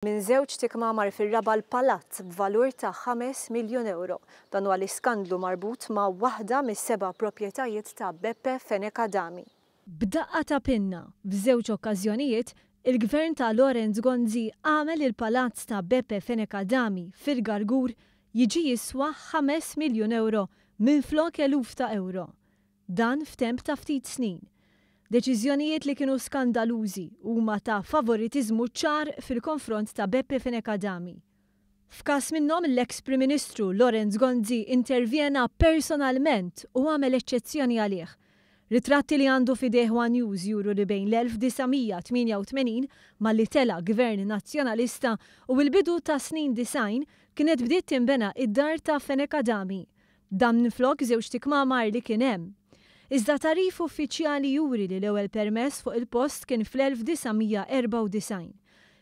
Minn żewġt ikmamar fir-raba' l-palazz b'valur ta' 5 miljun ewro. Dan huwa l-iskandlu marbut ma' waħda mis-seba' proprjetajiet ta' Beppe Fenech Adami. B'daqqa ta' pinna, f'żewġ okkażjonijiet, il-gvern ta' Lawrence Gonzi għamel il-palazz ta' Beppe Fenech Adami fil-Gargur jiġi jiswa 5 miljun ewro minflok eluf ta' ewro. Dan f'temp ta' ftit snin. Deċiżjonijiet li kienu skandalużi huma ta' favoritiżmu ċar fil-konfront ta' Beppe Fenech Adami. F'każ minnhom, l-eks Prim Ministru Lawrence Gonzi intervjena personalment u għamel eċċezzjoni għalih. Ritratti li għandu f'idejh One News juru li bejn l-1988, malli tela gvern nazzjonalista, u l-bidu ta' snin 90 kienet bdiet tinbena id-dar ta' Fenech Adami. Dan minflok żewġt ikmamar li kien hemm. Iżda tagħrif uffiċjali juri li l-ewwel permess fuq il-post kien fl-1994.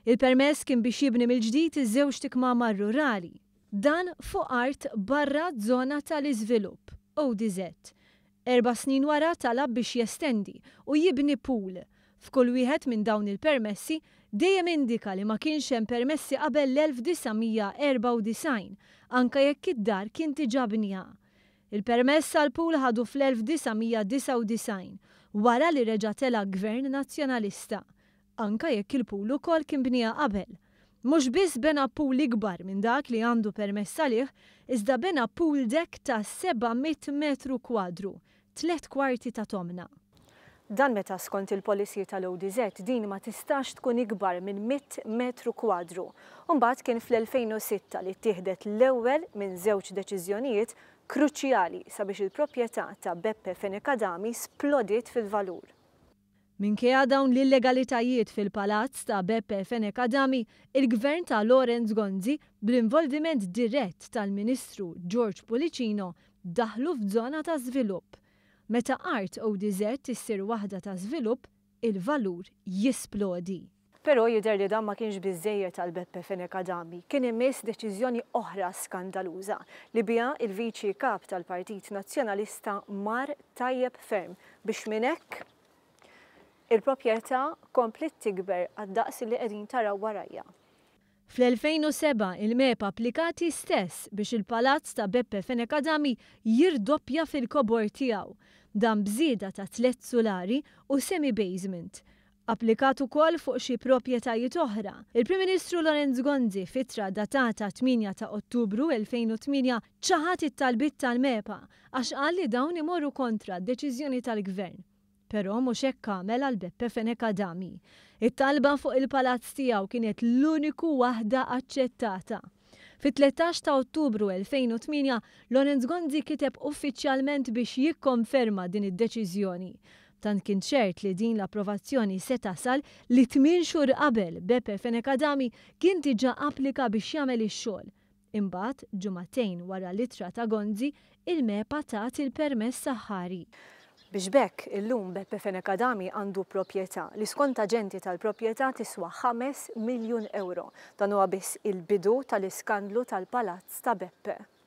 Il-permess kien biex jibni mill-ġdid iż-żewġt ikmamar rurali. Dan fuq art barra żona tal-iżvilupp, ODZ. 4 snin wara talab biex jestendi u jibni pool. F'kull wieħed minn dawn il-permessi dejjem indika li ma kienx hemm permessi qabel l-1994, anka jekk id-dar kien diġà bniha. Il-permess għal pool ħadu fl-1999 wara li reġa' tela gvern nazzjonalista, anka jekk il-pool ukoll kien bniha qabel. Mhux biss bena pool ikbar minn dak li għandu permess għalih, iżda bena pool deck ta' 700 metru kwadru, 3/4 ta' tomna. Dan meta skont il-policy tal-ODZ din ma tistax tkun ikbar minn 100 metru kwadru. Mbagħad kien fl-2006 li ttieħdet l-ewwel minn żewġ deċiżjonijiet kruċjali sabiex il-proprjetà ta' Beppe Fenech Adami splodiet fil-valur. Minkejja dawn l-illegalitajiet fil-palazz ta' Beppe Fenech Adami, il-gvern ta' Lawrence Gonzi, bl-involviment dirett tal-Ministru George Pullicino, daħlu f'żona ta' żvilupp. Meta art ODZ issir waħda ta' żvilupp, il-valur jisplodi. Però jidher li dan ma kienx biżejjed għal Beppe Fenech Adami. Kien imiss deċiżjoni oħra skandaluża li biha il-viċi kap tal-Partit Nazzjonalista mar tajjeb ferm biex minn hekk il-proprjetà kompliet tikber għad-daqs li qegħdin taraw warajja. Fl-2007 il-MEPA applikat stess biex il-palazz ta' Beppe Fenech Adami jirdoppja fil-kobor tiegħu, dan bżieda ta' tliet sulari u semi-basement. Applikat ukoll fuq xi proprjetajiet oħra. Il-Prim Ministru Lawrence Gonzi, f'ittra datata 8 ta' Ottubru 2008, ċaħat it-talbit tal-MEPA għax qal li dawn imorru kontra d-deċiżjoni tal-gvern. Però mhux hekk għamel għal Beppe Fenech Adami. It-talba fuq il-palazz tiegħu kienet l-uniku waħda aċċettata. Fit-13 ta' Ottubru 2008, Lawrence Gonzi kiteb uffiċjalment biex jikkonferma din id-deċiżjoni. Tant kien ċert li din l-approvazzjoni se tasal li 8 xhur qabel Beppe Fenech Adami kien diġà applika biex jagħmel ix-xogħol. Imbagħad, ġimagħtejn wara l-ittra ta' Gonzi, il-MEPA tat il-permess aħħari. Biex b'hekk illum Beppe Fenech Adami għandu proprjetà li skont aġenti tal-proprjetà tiswa 5 miljun euro. Dan huwa biss il-bidu tal-iskandlu tal-palazz ta' Beppe.